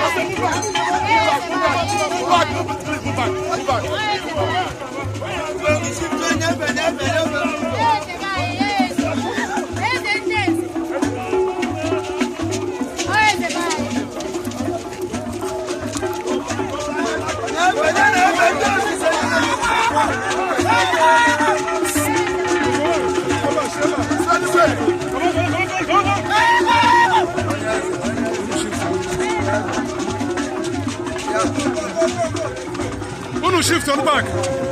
Move back, move, please, move back, move back. Unu shift on back.